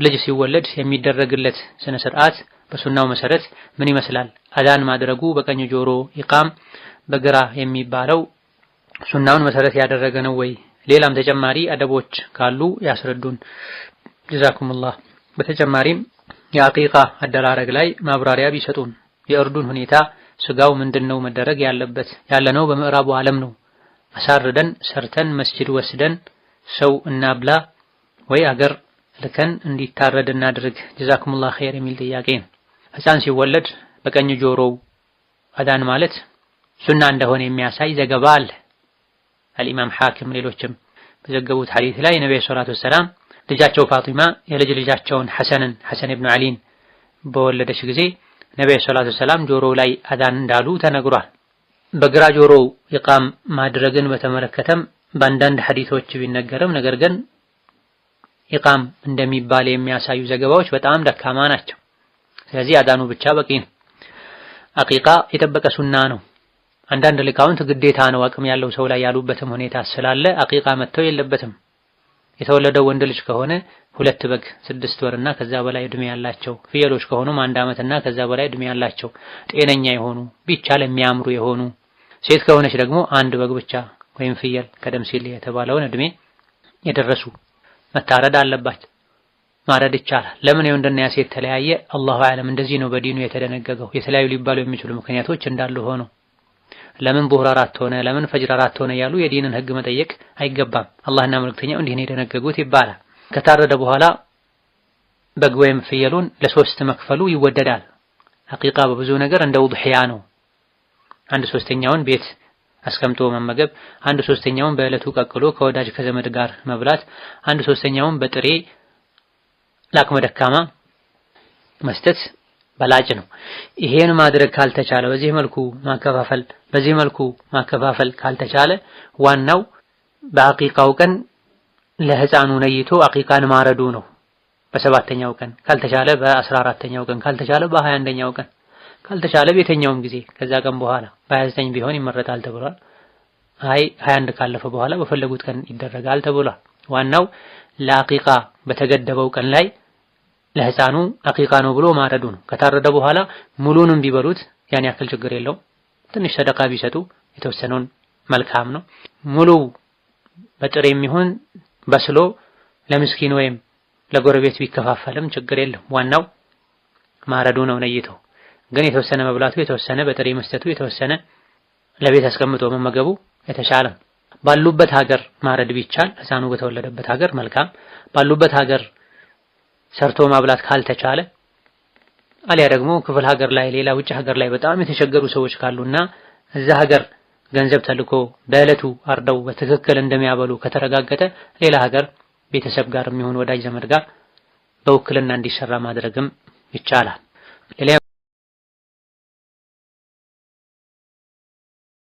ልጅ ሲወለድ የሚደረግለት ስነ ስርዓት በሱናው መሰረት ምን ይመስላል? አዛን ማድረጉ በቀኝ ጆሮ፣ ኢቃም በግራ የሚባለው ሱናውን መሰረት ያደረገ ነው ወይ? ሌላም ተጨማሪ አደቦች ካሉ ያስረዱን። ጀዛኩሙላህ። በተጨማሪም የአቂቃ አደራረግ ላይ ማብራሪያ ቢሰጡን። የእርዱን ሁኔታ ስጋው ምንድነው መደረግ ያለበት? ያለነው በምዕራቡ ዓለም ነው። አሳርደን ሰርተን መስጂድ ወስደን ሰው እናብላ ወይ አገር ልከን እንዲታረድ እናድርግ? ጀዛኩሙላህ ኸይር የሚል ጥያቄ ነው። ሕፃን ሲወለድ በቀኝ ጆሮው አዳን ማለት ሱና እንደሆነ የሚያሳይ ዘገባ አለ። አልኢማም ሐኪም ሌሎችም በዘገቡት ሐዲስ ላይ ነብዩ ሰለላሁ ዐለይሂ ወሰለም ልጃቸው ፋጢማ የልጅ ልጃቸውን ሐሰንን ሐሰን ኢብኑ ዓሊን በወለደች ጊዜ ነብዩ ሰለላሁ ዐለይሂ ወሰለም ጆሮው ላይ አዳን እንዳሉ ተነግሯል። በግራ ጆሮው ኢቃም ማድረግን በተመለከተም በአንዳንድ ሐዲሶች ቢነገርም ነገር ግን ኢቃም እንደሚባል የሚያሳዩ ዘገባዎች በጣም ደካማ ናቸው። ስለዚህ አዳኑ ብቻ በቂ ነው። አቂቃ የጠበቀ ሱና ነው። አንዳንድ ሊቃውንት ግዴታ ነው አቅም ያለው ሰው ላይ ያሉበትም ሁኔታ ስላለ አቂቃ መተው የለበትም። የተወለደው ወንድ ልጅ ከሆነ ሁለት በግ 6 ወርና ከዛ በላይ እድሜ ያላቸው፣ ፍየሎች ከሆኑም 1 ዓመትና ከዛ በላይ እድሜ ያላቸው፣ ጤነኛ የሆኑ፣ ቢቻል የሚያምሩ የሆኑ፣ ሴት ከሆነች ደግሞ አንድ በግ ብቻ ወይም ፍየል ቀደም ሲል የተባለውን እድሜ የደረሱ መታረድ አለባት። ማረድ ይቻላል። ለምን የወንድና የሴት ተለያየ? አላሁ አዕለም። እንደዚህ ነው በዲኑ የተደነገገው። የተለያዩ ሊባሉ የሚችሉ ምክንያቶች እንዳሉ ሆኖ ለምን ዙህር አራት ሆነ፣ ለምን ፈጅር አራት ሆነ ያሉ የዲንን ህግ መጠየቅ አይገባም። አላህና መልእክተኛው እንዲህ ነው የደነገጉት ይባላል። ከታረደ በኋላ በግ ወይም ፍየሉን ለሶስት መክፈሉ ይወደዳል። ሐቂቃ በብዙ ነገር እንደ ውድሕያ ነው። አንድ ሶስተኛውን ቤት አስቀምጦ መመገብ፣ አንድ ሶስተኛውን በዕለቱ ቀቅሎ ከወዳጅ ከዘመድ ጋር መብላት፣ አንድ ሶስተኛውን በጥሬ ለአቅመ ደካማ መስጠት በላጭ ነው። ይሄን ማድረግ ካልተቻለ በዚህ መልኩ ማከፋፈል ካልተቻለ ዋናው በአቂቃው ቀን ለህፃኑ ነይቶ አቂቃን ማረዱ ነው። በሰባተኛው ቀን ካልተቻለ በ14ኛው ቀን ካልተቻለ በ21ኛው ቀን ካልተቻለ በየትኛውም ጊዜ ከዛ ቀን በኋላ በ29 ቢሆን ይመረጣል ተብሏል። አይ 21 ካለፈ በኋላ በፈለጉት ቀን ይደረጋል ተብሏል። ዋናው ለአቂቃ በተገደበው ቀን ላይ ለህፃኑ አቂቃ ነው ብሎ ማረዱ ነው። ከታረደ በኋላ ሙሉንም ቢበሉት ያን ያክል ችግር የለውም። ትንሽ ሰደቃ ቢሰጡ የተወሰነውን መልካም ነው። ሙሉ በጥሬ የሚሆን በስሎ ለምስኪን ወይም ለጎረቤት ቢከፋፈልም ችግር የለም። ዋናው ማረዱ ነው ነይተው። ግን የተወሰነ መብላቱ፣ የተወሰነ በጥሬ መስጠቱ፣ የተወሰነ ለቤት አስቀምጦ መመገቡ የተሻለ። ባሉበት ሀገር ማረድ ቢቻል ህፃኑ በተወለደበት ሀገር መልካም። ባሉበት ሀገር ሰርቶ ማብላት ካልተቻለ አሊያ ደግሞ ክፍል ሀገር ላይ ሌላ ውጭ ሀገር ላይ በጣም የተቸገሩ ሰዎች ካሉና እዛ ሀገር ገንዘብ ተልኮ በዕለቱ አርደው በትክክል እንደሚያበሉ ከተረጋገጠ ሌላ ሀገር ቤተሰብ ጋር የሚሆን ወዳጅ ዘመድ ጋር በውክልና እንዲሰራ ማድረግም ይቻላል። ሌላ